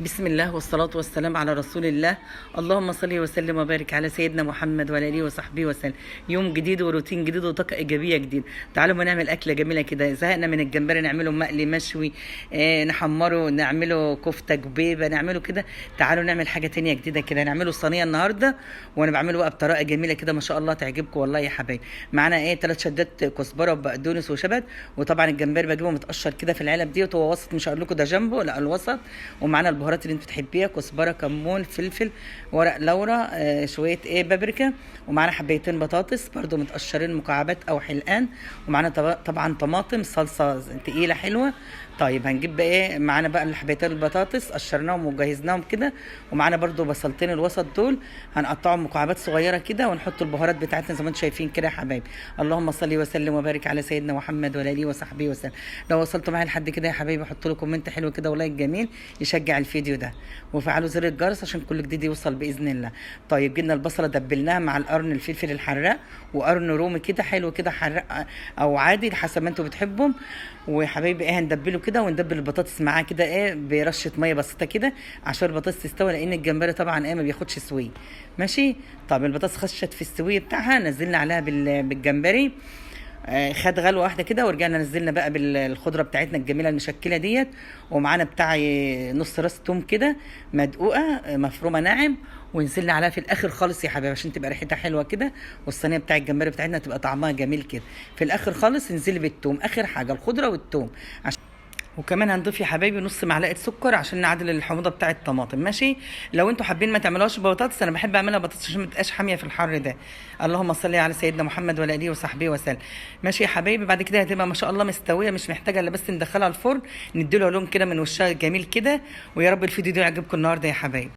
بسم الله والصلاة والسلام على رسول الله. اللهم صل وسلم وبارك على سيدنا محمد وعلى آله وصحبه وسلم. يوم جديد وروتين جديد وطاقة إيجابية جديدة. تعالوا ما نعمل أكلة جميلة كده. زهقنا من الجمبري، نعمله مقلي مشوي، نحمره، نعمله كفتة كبيبة، نعمله كده. تعالوا نعمل حاجة تانية جديدة كده، نعمله صينية النهاردة، وأنا بعمله بقى بطريقة جميلة كده ما شاء الله تعجبكم والله يا حبايبي. معانا 3 شدات كزبرة وبقدونس وشبت، وطبعا الجمبري بجيبه متقشر كده في العلب دي، وهو وسط، مش هقول لكم ده جنبه، لا الوسط. ومعانا البهارات اللي انت بتحبيها، كزبره، كمون، فلفل، ورق لورا، شوية بابريكا، ومعانا حبيتين بطاطس برده متقشرين مكعبات او حلقان، ومعانا طبعا طماطم، صلصه تقيلة حلوة. طيب هنجيب بقى معانا بقى الحبيتين البطاطس قشرناهم وجهزناهم كده، ومعانا برده بصلتين الوسط دول هنقطعهم مكعبات صغيرة كده، ونحط البهارات بتاعتنا زي ما انتم شايفين كده يا حبايبي. اللهم صل وسلم وبارك على سيدنا محمد وعلى اله وصحبه وسلم. لو وصلتوا معايا لحد كده يا حبايبي حطوا لي comment حلو كده و like جميل يشجع الفيديو ده، وفعلوا زر الجرس عشان كل جديد يوصل باذن الله. طيب جبنا البصله دبلناها مع القرن الفلفل الحراق وقرن رومي كده حلو كده حراق او عادي حسب ما انتم بتحبهم. وحبايبي هندبله كده وندبل البطاطس معاه كده برشه مية بسيطة كده عشان البطاطس تستوي، لان الجمبري طبعا ما بياخدش سويه. ماشي. طب البطاطس خشت في السوية بتاعها، نزلنا عليها بالجمبري، خد غلوه واحدة كده، ورجعنا نزلنا بقى بالخضره بتاعتنا الجميلة المشكلة ديت، ومعانا بتاع نص راس توم كده مدقوقه مفرومه ناعم، ونزلنا عليها في الاخر خالص يا حبايبي عشان تبقى ريحتها حلوة كده، والصينيه بتاع الجمبري بتاعتنا تبقى طعمها جميل كده. في الاخر خالص انزلي بالتوم، اخر حاجة الخضرة والتوم. وكمان هنضيف يا حبايبي نص معلقه سكر عشان نعدل الحموضة بتاعه الطماطم. ماشي. لو انتوا حابين ما تعملوهاش ببطاطس، انا بحب اعملها بطاطس عشان ما تبقاش حامية في الحر ده. اللهم صل على سيدنا محمد وعلى اله وصحبه وسلم. ماشي يا حبايبي. بعد كده هتبقى ما شاء الله مستوية، مش محتاجه الا بس ندخلها الفرن، نديلها لون كده من وشها جميل كده. ويا رب الفيديو ده يعجبكم النهارده يا حبايبي.